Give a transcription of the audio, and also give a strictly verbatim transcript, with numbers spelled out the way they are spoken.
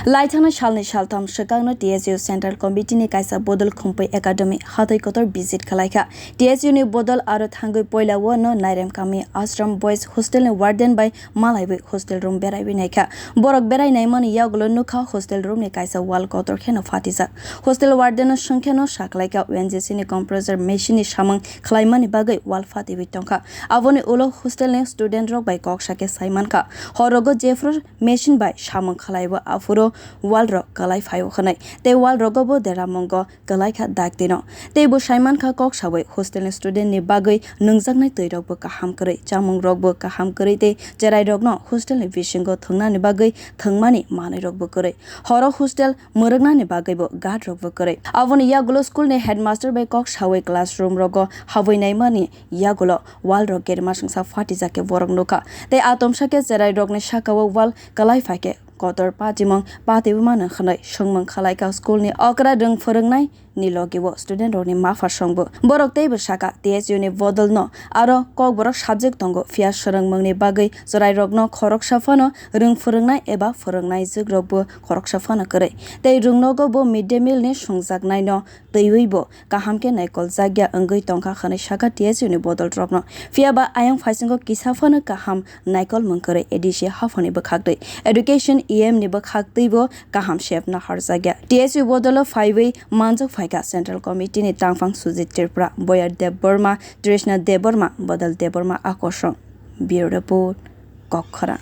Laithangna salni saltham swkangno T S U Central Committee ni kaisa bodol khumpui academy hatwi kotor visit khwlaikha. T S U ni bodol aro thangwi poila o no Nairem kami Ashram Boys hostel ni warden bai malaiwi hostel room beraiwi naikha. Borok berai naimani yagulo nukha hostel room ni kaisa wall kotor kheno phatijak. Hostel warden no swngkheno saklaikha U N G C ni compressor machine ni samung khwlaimani bagwi wall phatiwi tongkha. Aboni ulo hostel ni student rok bai kok sakhe saimankha. Horogo jephru machine bai samung khwlaibo aphuru wall rok kwlai phaio hwnwi tei wall rogo bo deramungo kwlaikha daktino. Tei bo saimankha kok sawi hostel ni student ni bagwi nungjaknai twi rokbo kaham kwrwi, chamung rokbo kaham kwrwi tei cherai rokno hostel ni bisingo thwngnani bagwi thwngmani manwi rokbo kwrwi. Horo hostel mwrwknani bagwibo guard rokbo kwrwi. Aboni yagulo school ni headmaster bai kok sawi classroom rogo habwi naimani yagulo wall rok germa sengsa phatijak khe borok nukha. Tei atomsa khe cherai rokni sakao wall kwlai phaikhe kotor patimung patiwi mano hwnwi swngmung khwlaikha school ni okra rwng phwrwngnai ni logi o student rokni mapha songbo. Borok teibo sakha T S U ni bodol no aro kokborok subject tongo phiya swrwngmung ni bagwi cherai rokno khoroksa phano rwng phwrwngnai eba phwrwngnai jwk rokbo khoroksa phano kwrwi. Tei rwngnogo bo mid day meal ni sungjaknai no twiwi bo kaham khe naikol jakya wngwi tongkha hwnwi sakha T S U ni bodol rokno. Phiya ba ayang phaisingo kisa phano kaham naikol mung kwrwi A D C haphani bwkhak twi education E M ni bwkhak twi bo kaham sep naharjakya. T S U bodolo phaiwi manjak phaikha Central Committee ni tangphang Sujit Tripura, Boyar Debbarma, Trishna Debbarma, Bodol Debbarma, Akorsong. Bureau Report, Kokkhorang.